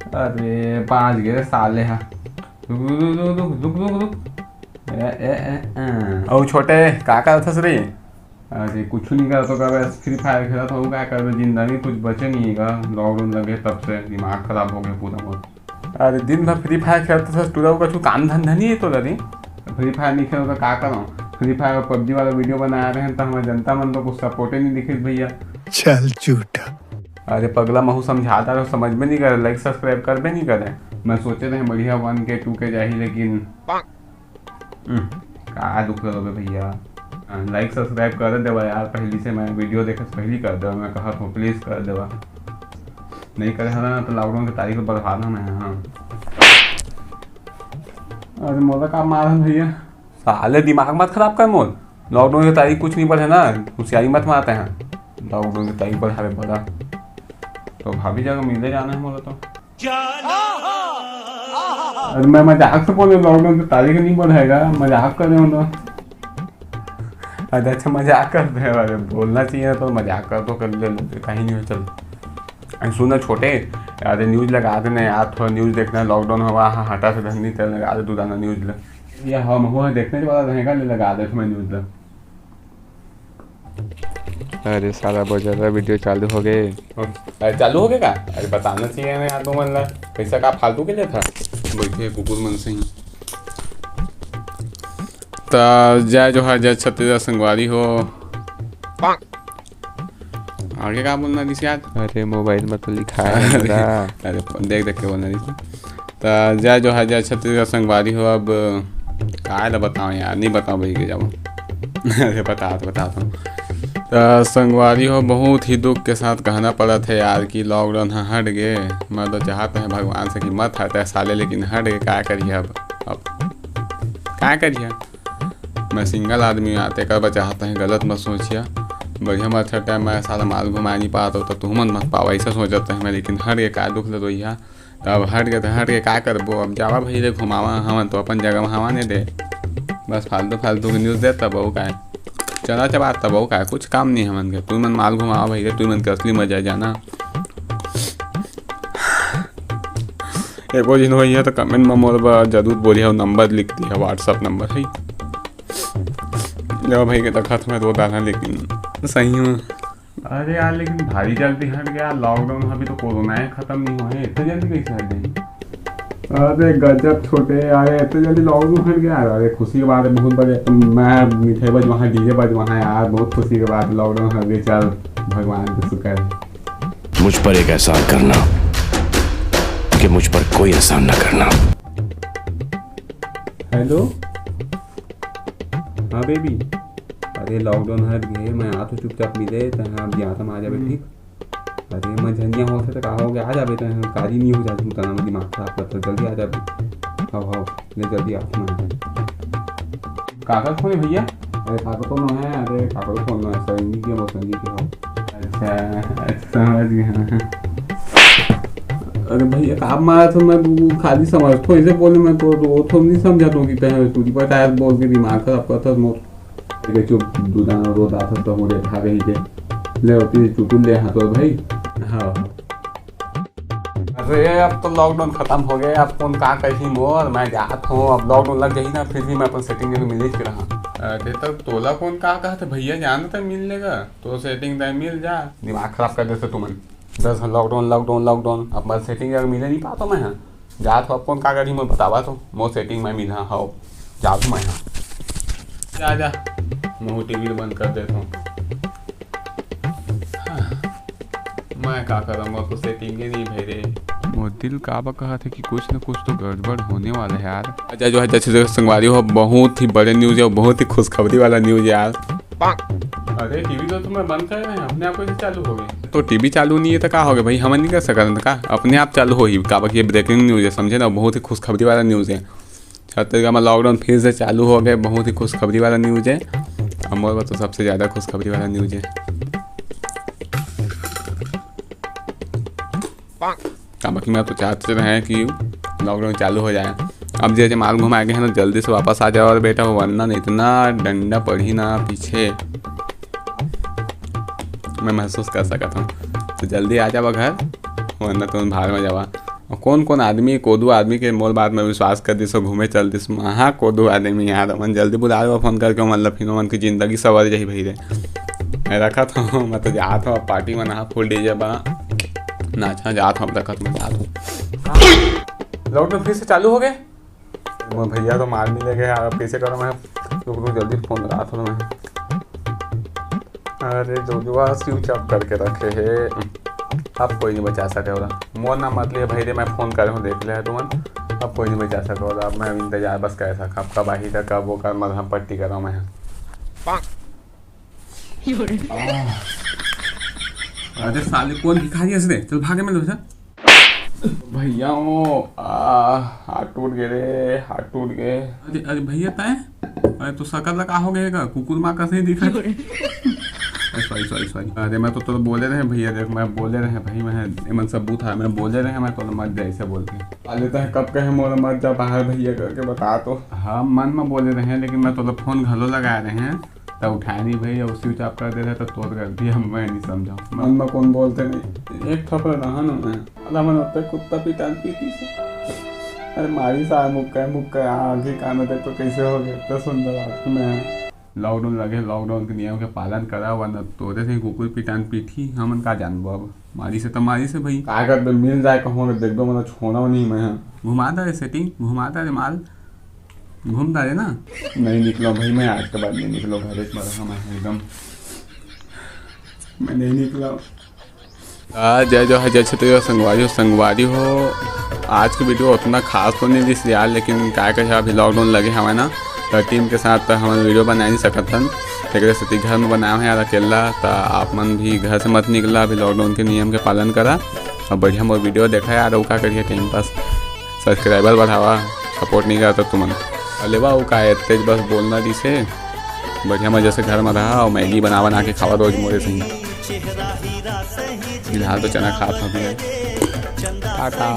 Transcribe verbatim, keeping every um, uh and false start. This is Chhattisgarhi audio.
अरे, बाँच गे रे साले हा। रुक, रुक, रुक। ए, ए, ए, ए। अउ छोटे, का करत हस रे? अरे, कुछु नहीं करत हों, का बस Free Fire खेलत हों, का करबे, जिंदगी कुछ बचे नहीं हे का, lockdown लगे तब से दिमाग खराब हो गया पूरा मोर। अरे, दिन भर Free Fire खेलत हस, टूरा, कुछु काम धंधा नहीं हे तोला रे? Free Fire नहीं खेलो तो का करो? Free Fire और PUBG वाला video बनाए रहे हैं तो हमारे जनता मन तो कुछ support ही नहीं दिखिस भैया। चल झूठा। अरे पगला, महू समझात रहों, समझ में नहीं करे, like subscribe करबे नहीं करे। मैं सोचे रहे बढ़िया one K two K जाही, लेकिन हम्म, का दुख लगो बे भैया। हाँ, like subscribe कर देवा यार, पहली से मैं video देखे से पहली कर देवा, मैं कहत हों please कर देवा। नहीं करे हला ना तो lockdown के तारीख बढ़वा देना है। हाँ, अरे मोला का मार है भैया, साले दिमाग मत खराब कर मोर। Lockdown के तारीख कुछ नहीं बढ़े ना, होशियारी मत मारते हैं। Lockdown के तारीख बढ़ावे बड़ा तो भाभी जगह मिले जाना है मोला तो। अरे मैं मजाक से बोले, lockdown के तारीख नहीं बढ़ाएगा, मजाक कर रहे हो ना। अरे अच्छा, मजाक कर रहे हो, अरे बोलना चाहिए ना, तो मजाक कर तो कर ले, कहीं नहीं हो। चल, अरे सुन ना छोटे, अरे news लगा देना यार, थोड़ा news देखना है, lockdown हवा, हाँ, हटा से धंधी चल, लगा दे दू दाना news ले। या हम हो देखने वाला रहेगा, ले लगा दे तुम्हें news ले। अरे साला बजर video चालू हो गए। अरे चालू हो गए का? अरे बताना चाहिए ना यार तुमन ला, पैसा का फालतू के लेथा? बैठे कुकुर मन से ही। त जय जोहार, जय छत्तीसगढ़ संगवारी हो। आगे का बोलना दिस यार? अरे मोबाइल में तो लिखा है अरे, ना। अरे देख देख के बोलना दिस। त जय जोहार, जय छत्तीसगढ़ संगवारी हो। अब काय ला बताओ यार, नहीं बताओ भाई के जाओ। अरे बता तो, बता तो। त संगवारी हो, बहुत ही दुख के साथ कहना पड़त है यार कि lockdown ह हट गे। मैं तो चाहत है भगवान से कि मत हटे साले, लेकिन हट गे, का करिए अब, अब का करिए? मैं single आदमी आं, तेकर बर चाहत हंव, गलत मत सोचिया। बढ़िया मत हटे, मैं साला माल घुमाए नहीं पात हों, त तुमन मत पावा, ऐसा सोचत हंव मैं, लेकिन हट गे, का दुख ल रोइहा। त अब हट गे त हट गे, का करबो, अब जावा भई रे घुमावा, हमन तो अपन जगह में हवा ने दे, बस फालतू फालतू के news देत तब अउ काय, चला चबा तब अउ काय, कुछ काम नहीं हमन के। तुमन माल घुमावा भई रे, तुमन के असली मजा जाना। एको झिन होइहा त comment में मोर बर जरूर बोलिहा, number लिख दिहा, WhatsApp number है। ले भई के देखत हंव मैं रो डारहूं, लेकिन सही में। अरे यार, लेकिन भारी जल्दी हट गया lockdown, अभी तो कोरोना ही खत्म नहीं हुआ है, इतने जल्दी कैसे हट गई? अरे गजब छोटे, अरे इतने जल्दी lockdown हट गया यार। अरे खुशी की बात है बहुत बड़े, मैं मिठाई बजवाहा, DJ बजवाहा यार, बहुत खुशी की बात है, lockdown हट गई, चल भगवान का शुक्र है। मुझ पर एक एहसान करना कि मुझ पर कोई एहसान न करना। Hello, हाँ baby, अरे lockdown हट गए, मैं आत हंव चुपचाप मिले, तहां अब जात हंव, आ जाबे, हम्म। ठीक? अरे मैं झनिया होत हे त का हो गया, आ जाबे, तहां कारी नहीं हो जात, तहां दिमाग खराब करत हस, जल्दी आ जाबे। हव हव, ले जल्दी आत हंव मैं। काकर फोन है भैया? अरे काकर फोन है, अरे काकर फोन है, संगी के, वो संगी के हो। अच्छा, अच्छा, समझ गया। अरे भैया, का मारत हस, मैं खाली समझत हंव, ऐसे बोले, मैं तो, तो, तो नहीं समझत हंव कि तैं चुरी पर टायर बोल के दिमाग खराब करत हस मोर। अरे चुप, दू दाना रो डारत हस तो मोरे खा गई के। ले होती चुटुल ले हाथ और भाई। हाँ। अरे अब तो lockdown खत्म हो गया, अब कौन का कही मोर, मैं जात हंव, अब lockdown लग जाही ना, फिर भी मैं अपन setting जगह मिले के रहा। अरे तो तोला कौन का कहत हे भैया, जाना तो मिल लेगा, तो setting तैं मिल जा, दिमाग खराब कर देते तुमन। दस lockdown, lockdown, lockdown, अब मैं setting जगह मिले नहीं पाता मैं, हाँ। जात हंव, अब कौन का करी, मैं बतावा तो, मोर setting मैं मिलहा, हव, जात हंव मैं, हाँ। जा, जा, महू TV ल बंद कर देत हंव। हाँ, मैं का करंव, मोर तो setting ही नहीं भई रे। मोर दिल काबर कहत हे कि कुछ न कुछ तो गड़बड़ होने वाला है यार। अच्छा, जो है, जैसे देखो संगवारी हो, बहुत ही बड़े news है, बहुत ही खुशखबरी वाला news है यार। अरे, TV तो तुम्हें बंद करे रहे, अपने आप कैसे चालू हो गए? तो TV चालू नहीं है तो का हो गया भाई, हमन नहीं कर सकत हन का, अपने आप चालू होही, काबर कि ये breaking news है, समझे ना, बहुत ही खुशखबरी वाला news है। छत्तीसगढ़ में lockdown फिर से चालू हो गए, बहुत ही खुशखबरी वाला news है। अउ मोर बर तो सबसे ज्यादा खुशखबरी वाला news है। काबर कि मैं तो चाहत रहे कि lockdown चालू हो जाए। अब जैसे माल घुमाए गए हैं ना, जल्दी से वापस आ जाओ और बेटा, वरना नहीं इतना डंडा पड़ही ना पीछे, मैं महसूस कर सकत हंव। तो जल्दी आ जावा घर, वरना तुम भाड़ में जावा। कौन कौन आदमी, कोदू आदमी के मोर बात में विश्वास कर दिस, घूमे चल दिस, महा कोदू आदमी यार। ओमन जल्दी बुला लो फोन करके, ओमन ला फिर ओमन की जिंदगी सवर जाही भाई रे। मैं रखत हूँ, मैं तो जात हूँ, पार्टी मना, फुल डीजे बा, नाचा जात हूँ, रखत मैं जात हूँ। लॉकडाउन फिर से चालू हो गए। मोर भैया तो मार मिले गए यार, अब कैसे करूँ मैं? रुक रुक, जल्दी फोन लगा थोड़ा मैं। अरे जोजुआ स्विच ऑफ करके रखे हे, अब कोई नहीं बचा सके होला। मोर ना मत लिए भाई रे, मैं फोन करे हूँ, देख ले तुमन, अब कोई नहीं बचा सके होला। अब मैं इंतजार बस कर सकता, अब कब आही था, कब वो कर मलहम पट्टी करा मैं। अरे साले कौन भिखारी हस रे, चल भागे मैं लोग। भैया हो, आ, हाथ टूट गए रे, हाथ टूट गए। अरे, अरे भैया तय, अरे तो सकल ला का हो गए का? कुकुर माँ कस ही दिखा। अरे सॉरी, सॉरी, सॉरी। अरे मैं तो तोला बोले रहे भैया, देख मैं बोले रहे भाई, मैं एमन सबूत है, मैं बोले रहे मैं तोला मत जा ऐसे बोल के। अरे तय कब कहे मोला मत जा बाहर भैया करके बता तो। हाँ मन में बोले रहे, लेकिन मैं तोला फोन घलो लगा रहे हैं, तब उठाए नहीं भाई, और स्विच ऑफ कर दे रहे तो तोर गलती है, मैं नहीं समझा। मन में कौन बोलते नहीं, एक थपड़ा रहा ना मैं। अरे मन होता कुत्ता पिटान पीटी से। अरे मारी सा मुक्का है, मुक्का है, हाँ, आगे कान में देख तो कैसे हो गया, इतना सुंदर आदमी है। लॉकडाउन लगे, लॉकडाउन के नियम के पालन करा, वरना तोरे से कुकुर पिटान पीठी, हमन का जानबो अब। मारी से तो मारी से भाई। का करबे, मिल जाए कहूँ, अगर देखबे, मतलब छोड़ा नहीं मैं। घुमा दे रे सेटिंग, घुमा दे रे माल, घूम दे रे ना। नहीं निकलो भाई, मैं आज के बाद नहीं निकलो, घर में रहा मैं एकदम, मैं नहीं निकलो। आ, जय जोहार, जय छत्तीसगढ़ संगवारी हो, संगवारी हो। आज की वीडियो उतना खास तो नहीं दिस यार, लेकिन काय कहे अभी लॉकडाउन लगे हवे ना, तो टीम के साथ तो हमन वीडियो बना नहीं सकत हन, तेकरे सेती घर में बनाए हैं यार अकेला। तो आप मन भी घर से मत निकला, अभी लॉकडाउन के नियम के पालन करा और बढ़िया मोर वीडियो देखा यार। और का करिए टाइम पास, सब्सक्राइबर बढ़ावा, सपोर्ट नहीं करता तुमन। अरे वाह, वो का है, तेज बस बोलना दिस हे। बढ़िया मजा से घर में रहा और मैगी बना बना के खावा रोज मोरे सही। फिलहाल तो चना खात हूँ अभी। टाटा।